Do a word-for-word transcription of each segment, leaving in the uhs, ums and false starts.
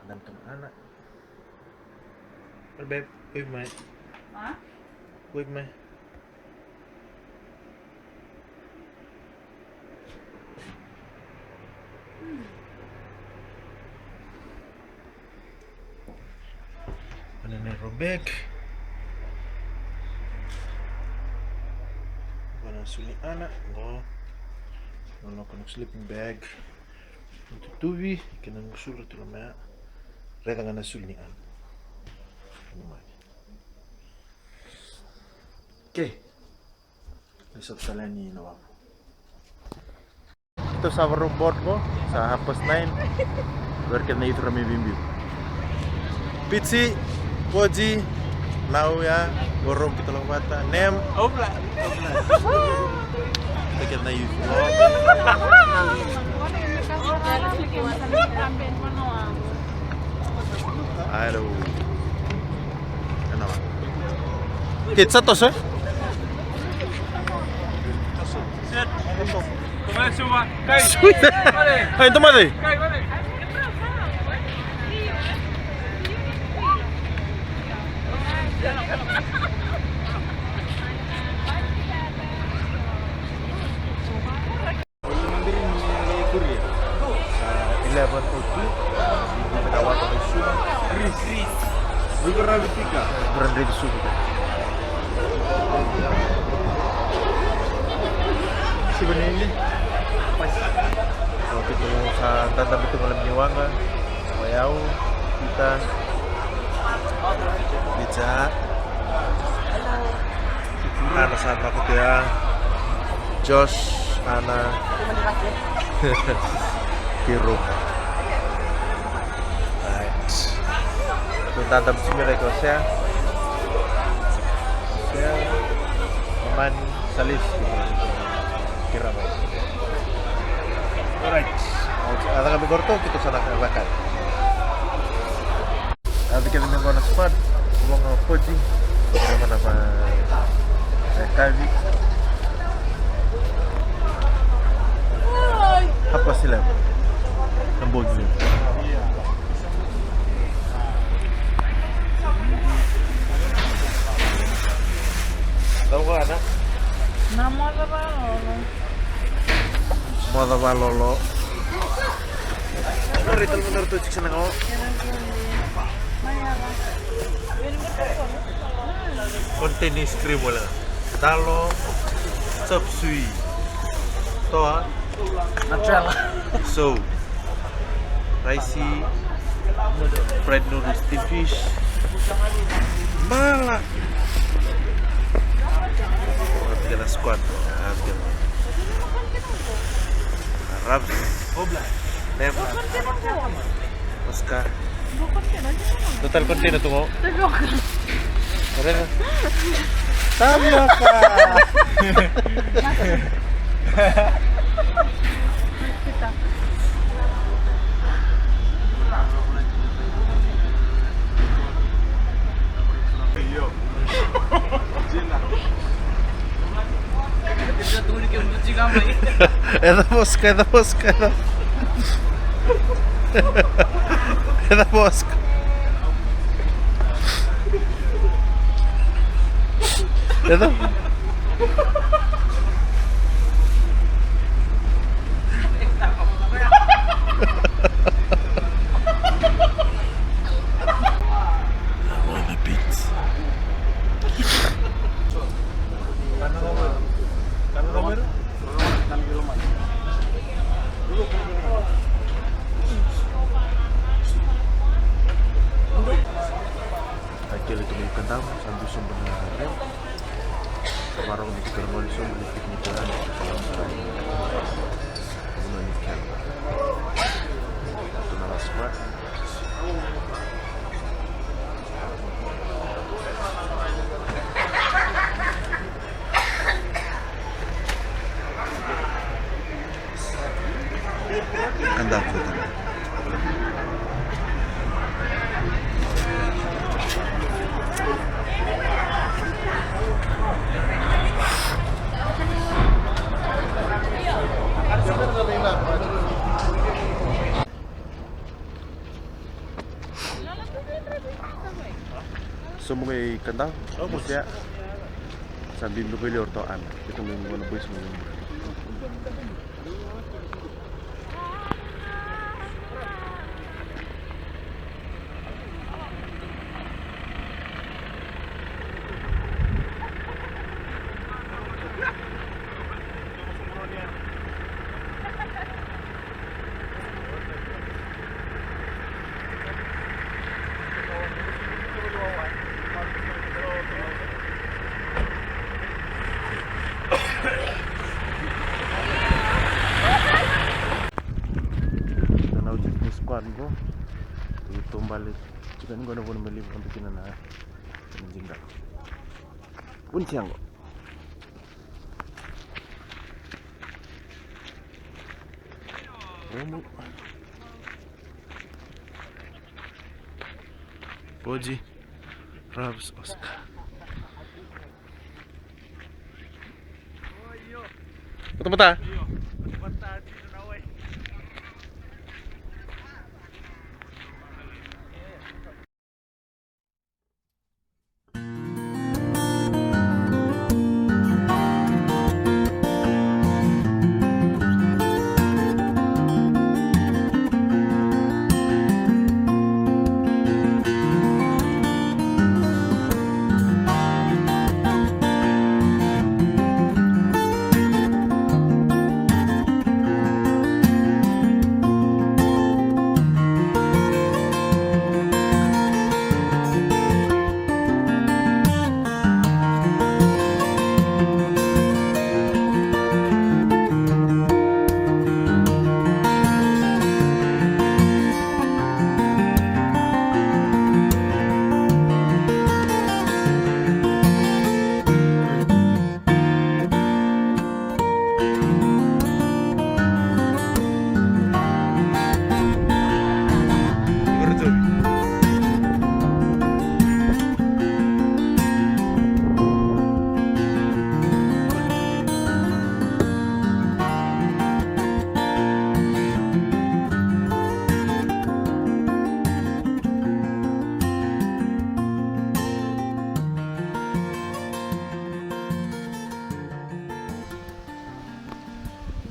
Dam tu na Ana. Babe, wave mai. Ha? Wave mai. Ana na rau bag. Qo na sulu ni Ana, qo. Qo na noqu sleeping bag. Tutuvi, kena noqu sulu tu mai ya. Raica ga na sulu ni Ana. Okay. Ni sa tale ni na wavu. Keitou sa varau board qo, sa half past nine. Vei keda na youth ra mai biubiu. Pici, Koji, Nau ya, Borom keitou lako vata, Nem. Obla. Keitou keda na youth qo. Alo. Ena wa. Ke sa toso, e? Sui. Ai, toma dei. Eleven oh two. Ina waka mai Suva. Chris. Chris. Luka ravi tika. Luka ravi Suva. Suva nini. Keitou sa dadabe tu ga loma ni waqa. O yau, Pita, Pita. Ana sa lako tu ya. Josh, Ana. Kiro. Right. So, dadabe tu ga lako Sea. Sea. Mamani, Salis. Kira mai. Alright. A caka mai qori, keitou sa na caka. A caka mai qo na squad. Qo na Koji. Qo na pa, e, kavi. Half past eleven. Na bogi. Tau qo, Ana. Na moca vakalolo. Moca vakalolo. Ena rai tale mada ratou tiko sana qo. Container ice cream wale ga. Dalo, chop suey. Toa. Nutella. So. Raisi, fried noodles, steam fish. Mala. Let's get a squad. Let's get a Rubs. Nema. Oscar. Dua tale container tu qo. Raica. Tapioca. Eda mosca, eda mosca, eda. Eda mosca. Eda. Akele tu mai Kadavu, sa dui sobu na rem. Sa varau ni keitou na gole sobu ni picnic. Sa lako sara i vanua ni kena. Tu na last part. Kadavu. Sobu qai Kadavu, Musia. Sa bibi ko i liu o ratou Ana. Keitou mai qo na boys mai. Tou na oti ni squad qo. Tou bale tiko ni qo na vanua me liu vata kina na, na jinga. Vuni siga qo. Romu. Poji. Rabs, Oscar. Batabata.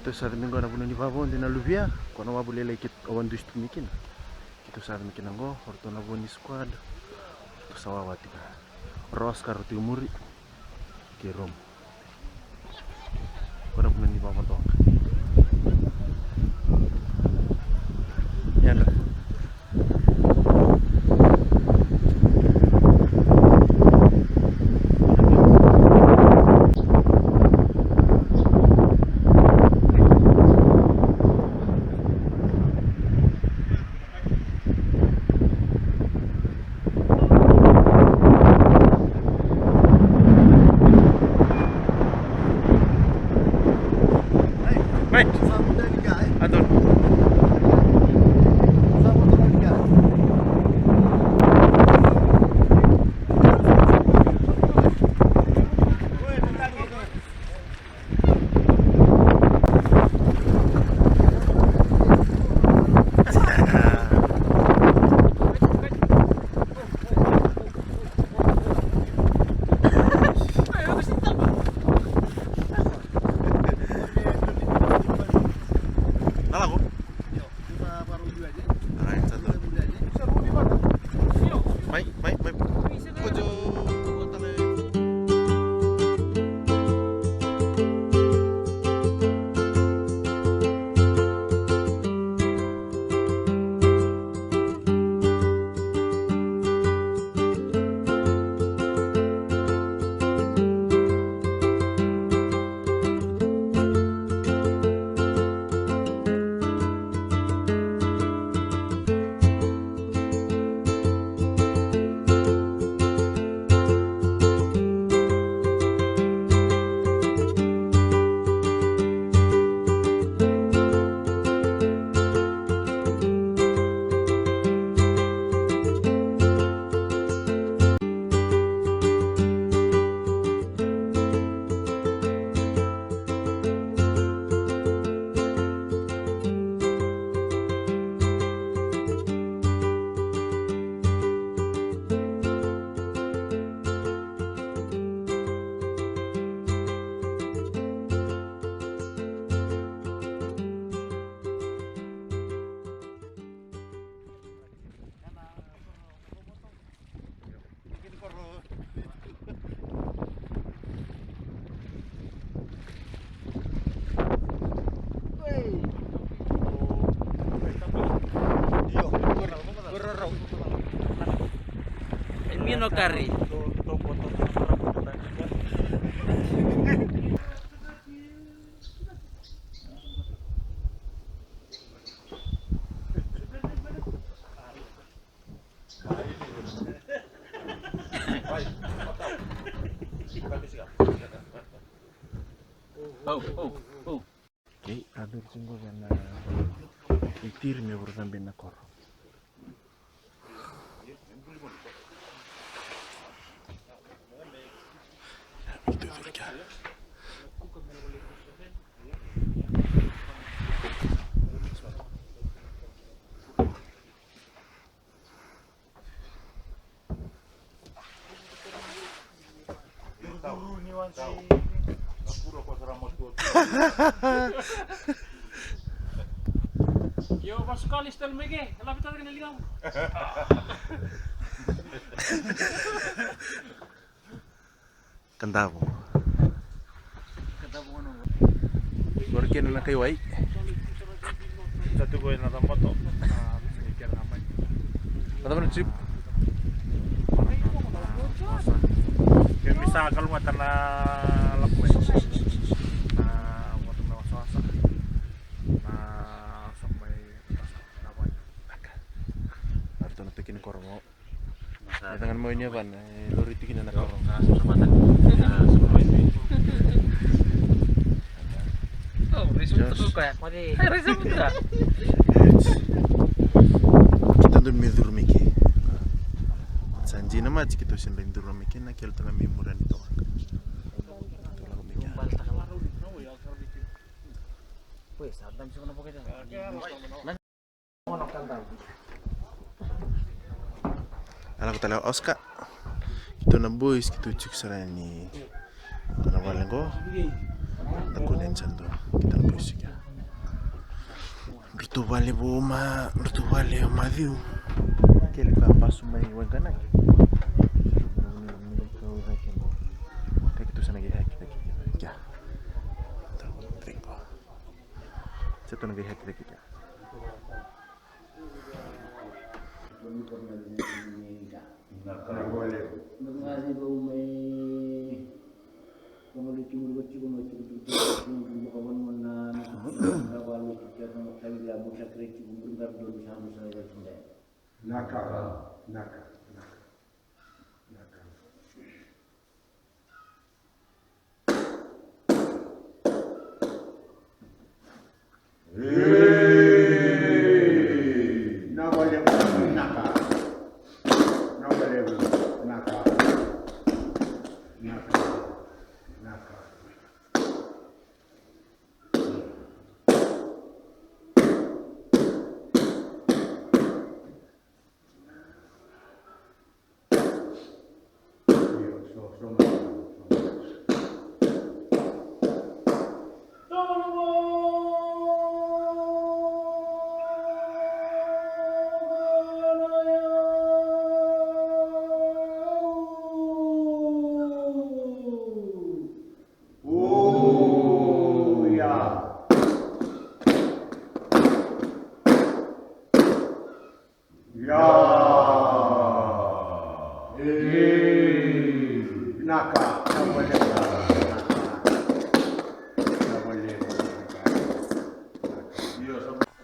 Tou sa cabe qo na vanua ni vavau de na luvia, ko na wavu lailai keitou a dusi tu mai kina. Keitou sa cabe kina qo, o ratou na vua ni squad. Tou sa wawa tiko. O Oscar tiko muri. Kei Romu. Ko na vanua ni vavau toka. Yadra. Right. Adoro. Mai, mai, mai. Mino kari. Au, au, au. Okei, a duri tiko qo vei na itiri me vuru cabe na koro. Io, Pascal, stel mege, la vita kena ligamu. Kadavo. Qori kena na kai wai. Sa tu ko ena tamata. Sa ni kena na mai. Kadavo na chip. Ke misa kalunga tana lapue. Na watu me wasawasa. Na sombai na wai. Arto na tekini koro mo. E cagana mai ni yavana, e lori tiko kina na koro. Kita donu me curu mai ke. Sa dina mati keitou se bera ni curu mai ke na kelo tale mai muri ni toka. Keitou lako mai ke. A lako tale o Oscar. Keitou na boys, keitou tiko sara yani na vale qo. Na kune ni sa dua. Keitou na boys tiko. Drutou vale vo ma, drutou vale o Matthew. Kele ka pasu mai waiganaki. Ka keitou sa na qai haki cake kina. Kia. Tau trigo. Sa tou na qai haki cake kina. Naka, naka, naka, naka. Ia. E. Vinaka. Vinaka vakalevu. Vinaka vakalevu.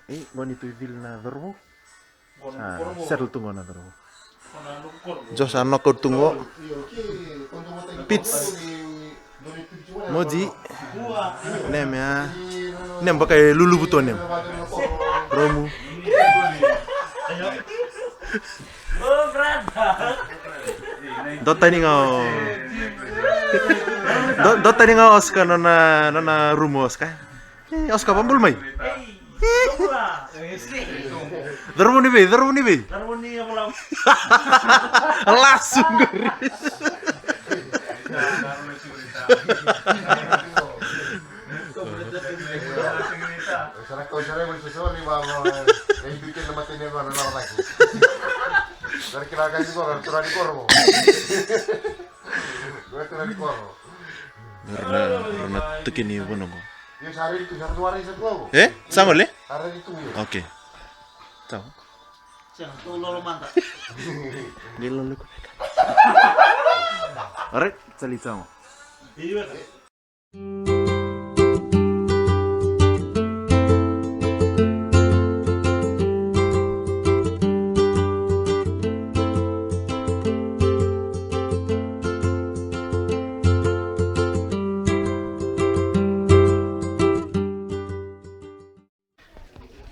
E, qo ni tu i cili na cauravou. A, settle tu qo na cauravou. Josh a knockout tu qo. Pits. Moji. Nem ya. Nem baka e luluvu tu nem. Romu. Dua tani ga o. Dua, dua tani ga o Oscar nona, nona rumu Oscar. E, Oscar, vabulu mai. Cauravou ni vei, cauravou ni vei. Lasu qori. Sa na kila ga ni koro, sa na ni koro. Sa na ni koro. Rau na, rau na tuki ni vanua qo. Io, sa redi tu, sa redi tu, sa redi tu. E? Sa gole? Sa redi tu, io. Okay. Sa. Sega, tou lolo mada. Ni lolo ko. Alright, sa li sa. Io.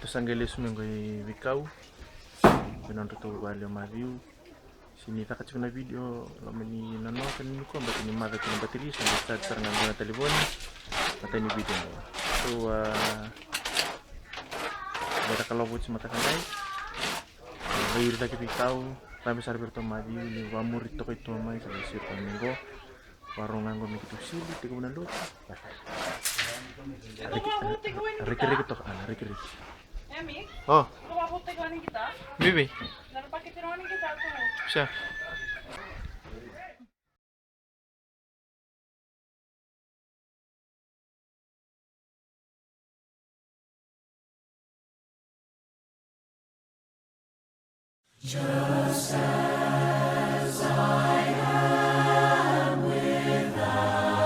Tou sa qai lesu mai qo i veikau. Vei nodratou vale o Maciu. Se ni caka tiko na video, loma ni nanoa kei na nikua, baleta ni maca kina na battery, sa na charge sara ga qo na talevoni. Matai ni video qo. So, a, mai caka lavo oti mataka qai. Vei ira cake veikau, cabe sara vei iratou o Maciu, ni vamuri toka i tua mai, sa na siro kina mai qo. Varau ga qo me keitou sili, tekivu na lotu. Reke, reke toka, Ana, reke, reke. Emi? O. Ko vavau tiko ni kita? Bibi. Na paketi ni kita tu. Sa. Just as I am without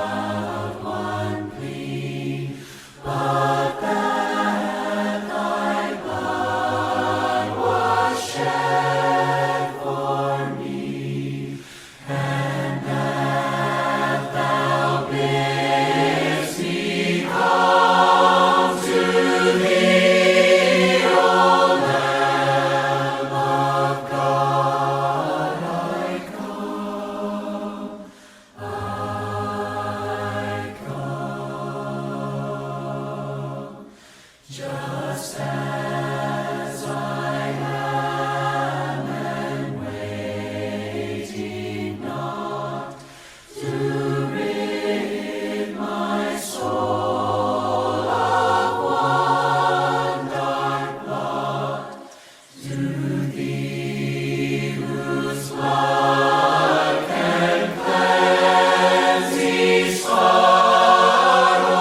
one plea, but that thy blood was shed for me, and that thou bidst me come to thee, O Lamb of God, I come, I come. Just as I am, and waiting not to rid my soul of one dark blot, to thee whose blood can cleanse each spot, O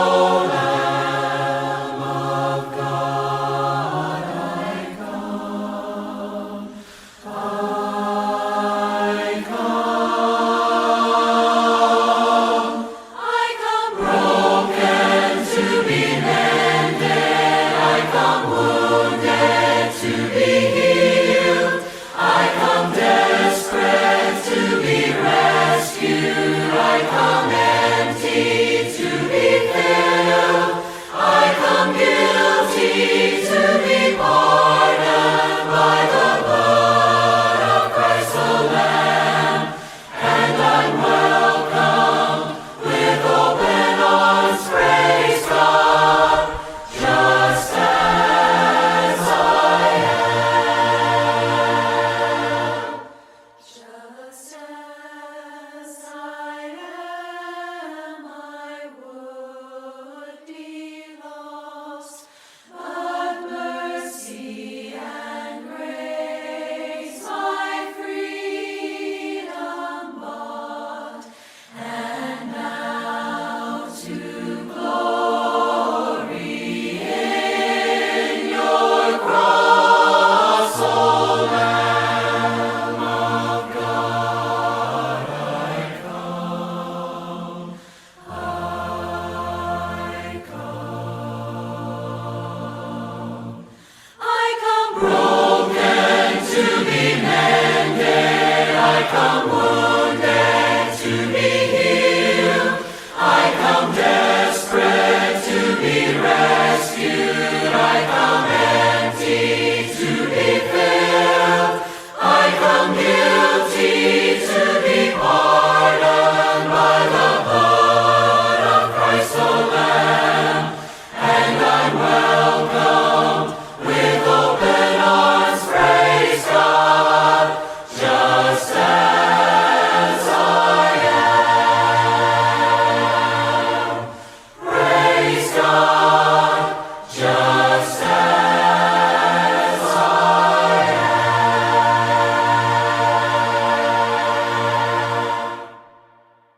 Lamb of God, I come, I come. I come broken to be mended, I come wounded to be healed, I come desperate to be rescued, I come empty to be filled, I come guilty to be pardoned by the blood of Christ the Lamb. And I'm welcome with open arms, praise God, just as I am. Just as I am, I would be lost. But mercy and grace my freedom bought, and now to glory in your cross, O Lamb of God, I come. I come, I come broken to be mended. I come